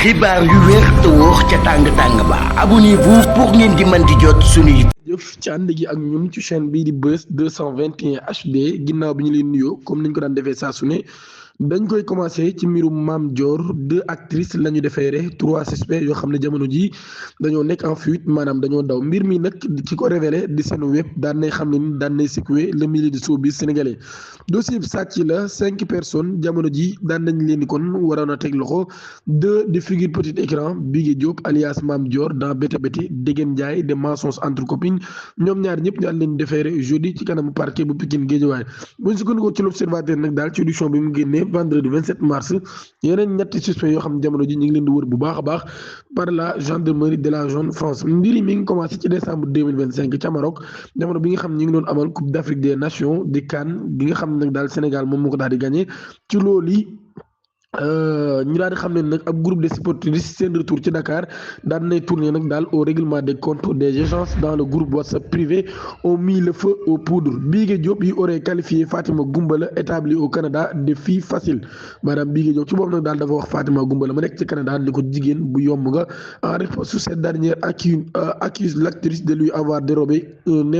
xibaar yu wér te wóor ca tàng-tàng ba abonnez-vous pour ngeen di mën di jot suñuy jëf ci ànd gi ak ñun ci chaîne bii di Buzz 221 HD ginnaaw bi ñu leen nuyoo comme niñ ko daan defee saa su ne dañ koy commencé ci mbirum Mame Dior deux actrices la ñu defeere trois suspects yoo xam ne jamono ji dañoo nekk en fuite maanaam dañoo daw mbir mi nag ki ko révélé di seen web daan nay xam ne ni daan nay secouer le milieu du showbiz sénégalais dossier bi sàcc la 5 personnes jamono ji daan nañ leen di kon waroon a teg loxo deux de figure petit écran Bigué Diop alias Mame Dior dans Bété Bété Degen Ndiaye des mensonges entre copines ñoom ñaar ñëpp ñu daan leen defeere jeudi ci kanamu parquet bu Pikine Guédiawaye buñ sukkandikoo ci l'Observateur nag daal ci audition bi mu génnee vendredi 27 mars yeneen ñetti suspects yoo xam ne jamono ji ñu ngi leen di wër bu baax a baax par la gendarmerie de la zone France mbir yi mi ngi commencé ci décembre 2025 ca Maroc jamono bi nga xam ne ñu ngi doon amal Coupe d'Afrique des Nations di CAN bi nga xam ne nag daal Sénégal moom moo ko daal di gagné ci loolu yi ñu daal di xam ne nag ab groupe de sportifs seen retour ci Dakar daan nay tourner nag daal au règlement des comptes des échanges dans le groupe WhatsApp privé ont mis le feu aux poudres Bigué Diop yi aurait qualifié Fatima Goumbala établi au Canada de fille facile maanaam Bigué Diop ci boobu nag daal dafa wax Fatima Goumbala ma nekk ci Canada ni ko jigéen bu yomb nga en réponse sur cette dernière accuse l'actrice de lui avoir dérobé une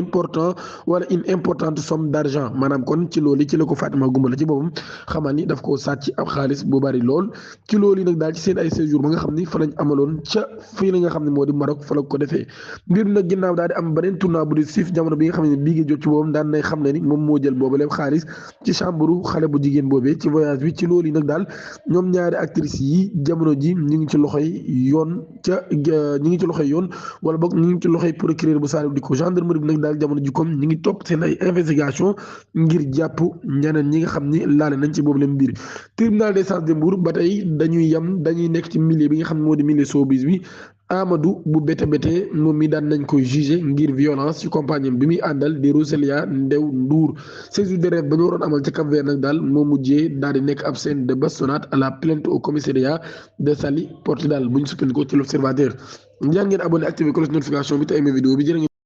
importante somme d'argent maanaam kon ci loolu ci la ko Fatima Goumbala ci boppam xamal ni daf koo sàcc ab xaalis bari lool ci loolu yi nag daal ci seen ay séjour ba nga xam ni fa lañ amaloon ca fii la nga xam ne moo di Maroc fa la ko defee mbir nag ginnaaw daal di am beneen tournant bu di siif jamono bi nga xam ne Bigué Diop ci boobam daan nay xam ne ni moom moo jël boobu lépp xaalis ci chambre xale bu jigéen boobee ci voyage bi ci loolu yi nag daal ñoom ñaari actrices yi jamono ji ñu ngi ci loxoy yoon wala boog ñu ngi ci loxoy procureur bu Saliou Dicko gendarmerie bi nag daal jamono ji comme ñu ngi topp seen ay investigation ngir jàpp ñeneen ñi nga xam ni laale nañ ci boobu leen mbir tribunal des Mbour ba tey dañuy nekk ci milieu bi nga xam ne moo di milieu showbiz bi Amadou bu Bété Bété moom mi daan nañ koy jugé ngir violence ci compagnie bi muy àndal di Roselia Ndew Ndour séjour de rêve ba ñu waroon amal ca Cap-Vert nag daal moo mujjee daal di nekk ab scène de bastonnade à la plainte au commissariat de Saly Portudal bu ñu sukkandikoo ci l'Observateur ngeen abonné activé cloche notification bi te aimé vidéo bi jërë